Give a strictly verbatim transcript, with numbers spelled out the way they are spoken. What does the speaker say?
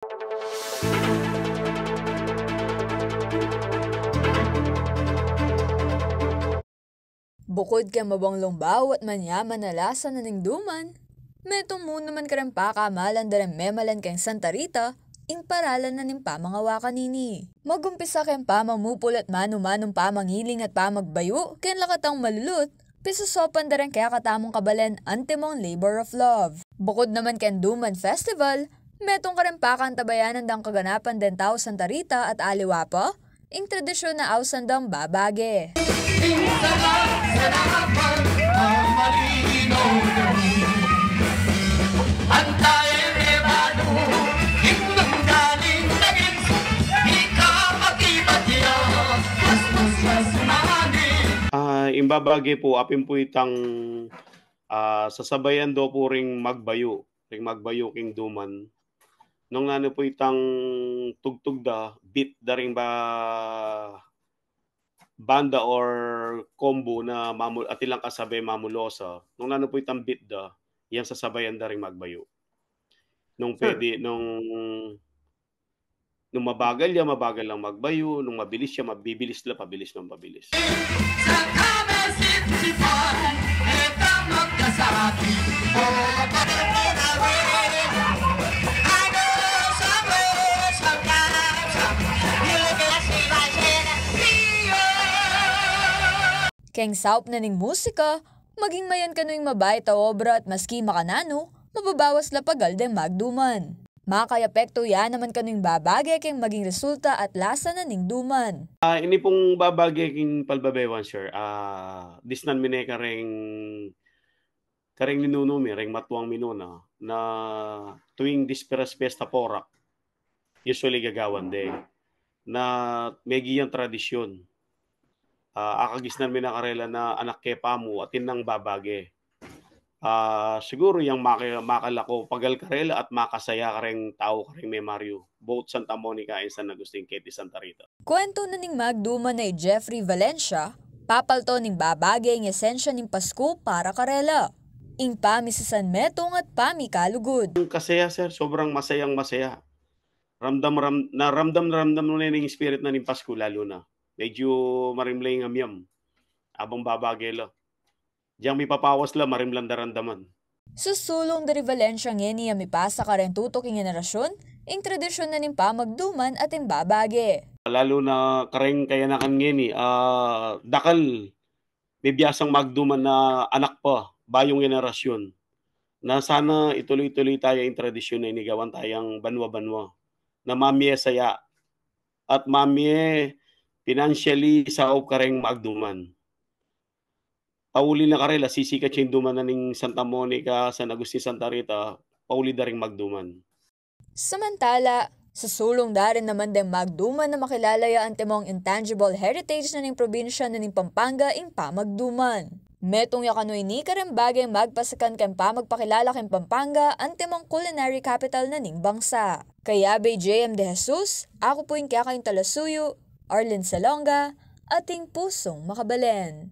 Bukud keng mabanglung bau at manyaman a lasa na ning duman, metung mu naman kareng pakamalan da reng memalan keng Santa Rita ing paralan na ning pamangawa kanini. Magumpisa keng pamamupul at manu-manung pamangiling at pamagbayu keng lakatang malulut, pisusopan da reng kekatamung kabalen antimong labor of love. Bukud naman keng Duman Festival, metung kareng pakantabayanan dang kaganapan deng tau Santa Rita at aliwa pa, ing tradisyun na ausan dang babage. Ah, ing babage pu, apin pu itang, ah, sasabayan do pu ring magbayu, ring magbayu king duman. Nung nanu pu itang tugtug da, beat da ring ba-, banda or combo na mamu-, atin lang kasabay mamulosa. Nung nanu pu itang beat da, yang sasabayan da ring magbayu. Nung pwede, nung, nung mabagal ya, mabagal lang magbayu, nung mabilis ya, mabibilis la, pabilis lang, pabilis. Keng saup na ning musika, maging mayan kanu ing mabait a obra at maski makananu, mababawas la pagal deng magduman. Makayapektu ya naman kanu ing babage keng maging resulta at lasa na ning duman. Ah, ini pung babage king palbabewan, sir. Ah, disnan mi ne kareng, kareng ninunu mi, reng matuang minuna, na tuwing Disperas Fiesta Porak, usually gagawan de na megi yang tradisyun. Ah, akagisnan mi na karela na anak ke pamu, atin nang babage. Ah, siguru yang maka-, makalako pagal karela at makasaya kareng tau kareng memaryu, both Santa Monica and San Agustin keti Santa Rita. Kuwentu na ning magduman na i Jeffrey Valencia, papalto ning babage ing esensya ning Pasku para karela. Ing pamisasanmetung at pamikalugud. Ang kasaya, sir, sobrang masayang masaya. Ramdam, ram-, na ramdam, ramdam mu ne ning spirit na ning Pasku, lalu na medyu marimla ing amyam abang babage la. Diyang mipapawas la, marimlang daramdaman. Susulung da ri Valencia ngeni a mipasa kareng tutuking henerasyun ing tradisyun na ning pamagduman at ing babage. Lalu na kareng kayanakan ngeni, ah, dakal mebiasang magduman na anak pa, bayung henerasyun, na sana ituloy-tuloy taya ing tradisyun na ini gawan tayang banwa-banwa, na mamie saya at mamie financially saup kareng magduman. Pauli na karela, sisikat ya ing duman na ning Santa Monica, San Agustin, Santa Rita, pauli da ring magduman. Samantala, susulung da rin naman deng magduman na makilala ya antimong intangible heritage na ning probinsya na ning Pampanga ing pamagduman. Metung ya kanu ini kareng bageng magpasikan keng pamagpakilala keng Pampanga antimong culinary capital na ning bangsa. Kaya, Bay J M De Jesus, aku pu ing kekayung talasuyu, Arlene Salonga, ating pusung makabalen.